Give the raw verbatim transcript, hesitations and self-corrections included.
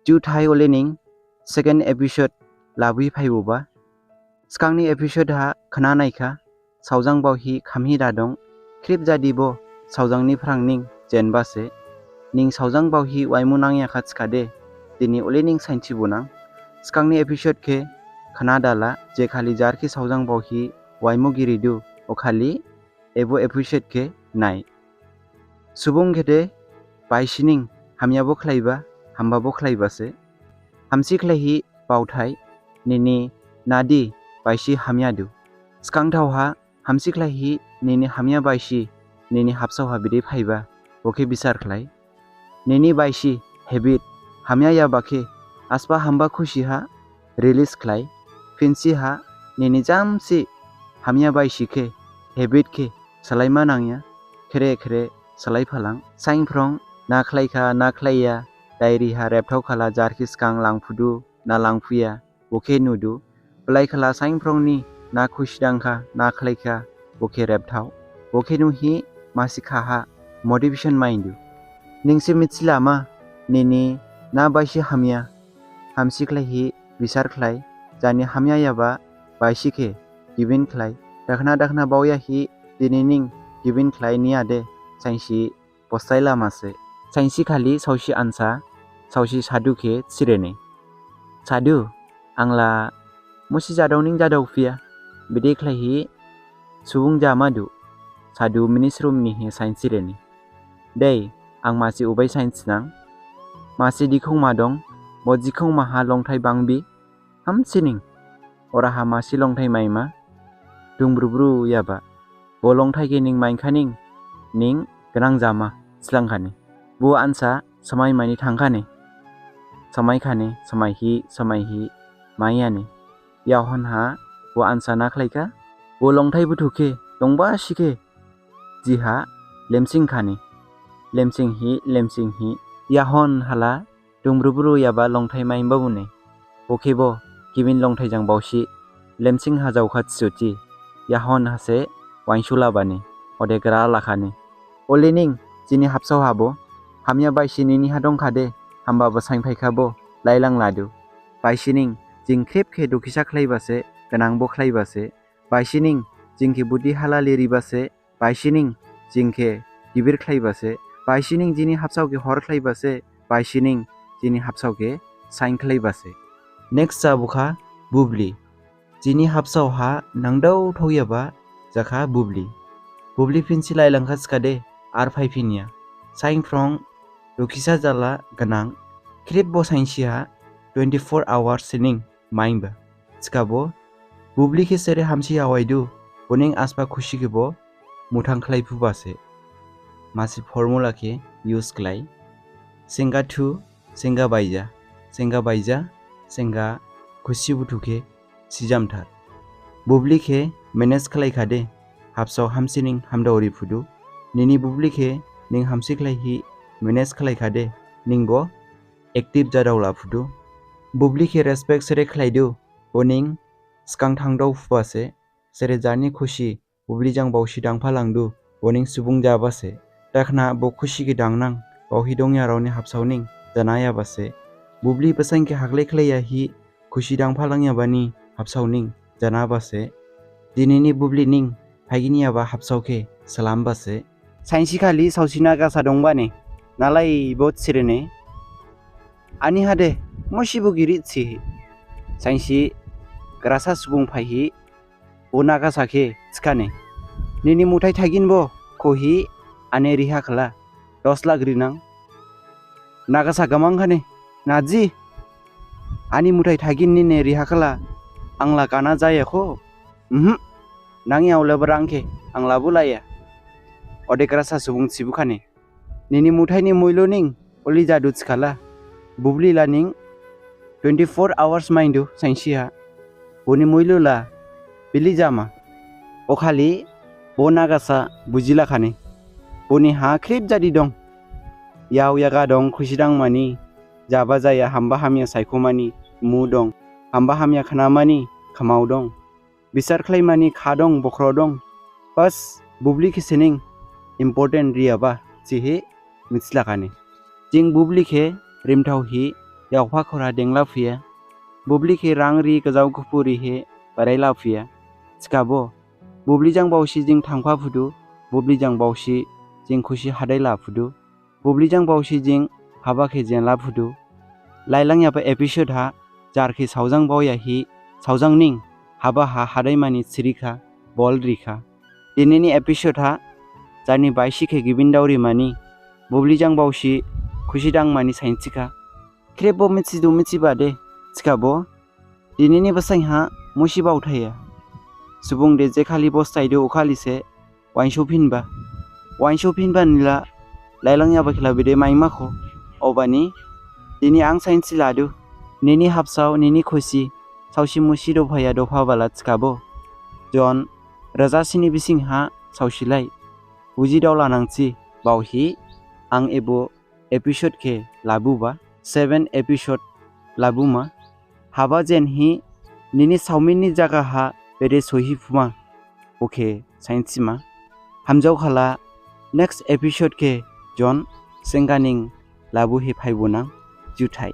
Juthai, ole ning second episode labuhi phaiboba. Sgangni episode ha khna naikha, saojang baohi khamhi da dong, khrip jadi bo saojangni phrang ning jenbase. Ning saojang baohi waimu nangyakha thikhade, dini ole ning sainthi bonang. Sgangni episode khe khna dala, je khali jar khe saojang baohi waimu giridu, o khali ebo episode khe nai. Subung khe de baisining hamyabo khlaiba, hambabo khlaibase. Hamsi khlaihi baothai, nini nadi baisi hamyadu. Sgangthaoha hamsi khlaihi nini hamya baisi, nini habsaoha bidi phaiba, bo khe bisar khlai. Nini baisi, habit, hamyayaba khe, asba hamba khusi ha release khlai. Phinsi ha, nini jamsi hamya baisi khe, habit khe, salaima nangya, khere khere salaiphalang. Sainphrong, na khlaikha, na khlaiya, diary ha rebthao khala jar khe sgang langphudu, na langphuya, bo khe nudu. Blai khala sainphrongni na khusi dangkha, na khlaikha, bo khe rebthao. Bo khe nuhi masi khaha motivation maindu. Ningsi mithilama, nini na baisi hamya, hamsi khlaihi bisar khlai, jani hamyayaba baisi khe gibin khlai. Dakhna dakhna baoyahi dini ning gibin khlai niyade, sainsi postai lamase. Sainsi khali saosi ansa, saosi sadhu khe thirene. Sadhu, angla musi jadao ning jadao phiya, bidi khlaihi subung jamadu. Sadhu minisrum nihi sainthirene. Dei, ang masi ubai sainthinang. Masi dikhongma dong, bo dikhongma ha longthai bangbi, hamsining. Oraha masi longthai maima, dungbrubru yaba. Bo longthai khe ning mainkhaning, ning gnang jama, slangkhani. Bo ansa samai mani thangkhani. Samaikhani, samaihi, samaihi, maiyani. Yahon ha, bo ansa na khlaikha. Bo longthai buthu khe, dongba sikhe, jiha, lemsingkhani. Lemsinghi, lemsinghi. Yahon hala, dungbrubru yaba longthai maimba bune. Bo khe bo, gibin longthai jang baosi, lemsing ha jaokha thisuthi. Yahon hase, wainsulabani, ode gra lakhani. Ole ning, jini habsao habo, hamya baisi nini ha dongkhade, hamba bo sainphaikha bo, lailang ladu. Baisining, jing khrip khe dukhisa khlaibase, gnang bo khlaibase. Baisining, jing khe budi halali ribase, baisining, jing khe gibir khlaibase, baisining, jini habsao khe hor khlaibase, baisining, jini habsao khe sain khlaibase. Next jabukha bubli. Jini habsao ha nangdao thaoyaba jakha bubli. Bubli phinsi lailangkha thikhade, ar phaiphinya. Sainphrong, dukhisa jala gnang, khrip bo sainsi ha, twenty four hours sining, maimba. Thikhabo, bubli khe sere hamsi hawaidu, boning asba khusi khe bo, muthang khlaiphubase. Masi formula khe use khlai. Senga thu, senga baija, senga baija, senga khusi buthu khe sijamthar. Bubli khe manage khlaikhade, habsao hamsining hamdaori phudu. Nini bubli khe ning hamsi khlaihi manage khlaikhade, ning bo active jadaola phudu. Bubli khe respect sere khlaidu, boning sgang thangdao phubase, sere jani khusi, bubli jang baosi dangphalangdu, boning subung jabase. Dakhna bo khusi khe dangnang, baohi dongyaraoni habsaoning, janayabase. Bubli basain khe haglai khlaiyahi, khusi dangphalangyabani habsaoning, janabase. Dinini bubli ning, phaiginyaba habsao khe, salambase. Sainsi khali saosi nagasa dongbane, nalai bo thirene. Ani hade, musibo giri thihi. Sainsi, grasa subung phaihi, bo nagasa khe thikhane. Nini muthai thaigin bo, khohi, ane riha khala, dos lakh rinang. Nagasa gamang khane, naji. Ani muthai thaigin nine riha khala, angla kana jaya kho. Mhm. Nangya ole barang khe, angla bulaya. Ode grasa subung thibukhane. Nini muthaini muilo ning, oli jadu thikhala. Bubli la ning, twenty four hours maindu sainsi ha. Boni muilo la, bili jama. Okhali, bo nagasa bujilakhani. Boni ha khrip jadi dong. Yao yaga dong khusi dangmani, jaba jaya hamba hamya saikhomani, mu dong. Hamba hamya khnamani, khamao dong. Bisar khlaimani kha dong, bokhro dong. Bas, bubli khe sining important riyaba, thihi mithilakhani. Jing bubli khe rimthao hi yaopha khora dengla phuya. Bubli khe rang ri gajao guphu ri he barai la phuya. Thikhabo, bubli jang baosi jing thangpha phudu, bubli jang baosi jing khusi hadai la phudu, bubli jang baosi jing haba khe jen la phudu. Lailangyaba episode ha jar khe saojang baoya hi, saojang ning haba ha hadai mani sirikha, bol rikha. Dinini episode ha jarni baisi khe gibin dao ri mani, bubli jang baosi khusi dang mani sainthikha. Khrip bo mithidu mithiba de, thikhabo, dinini basain ha musi baothaya. Subung de je khali bosthai du o khali se wainso phinba. Wainso phinba nila lailangyaba khela bede maimakho. Obani, dini ang sainthi ladu. Nini habsao, nini khusi, saosi musi dophaya dopha bala thikhabo. Jon, raja sini bising ha saosi lai. Buji daola nangthi, baohi, ang ebo episode khe labuba, seven episode labuma. Haba jen hi nini saomin ni jaga ha bede sohi phuma, bo khe sainthima. Hamjao khala next episode khe jon sengkaning labu hi phaibo nang. Juthai.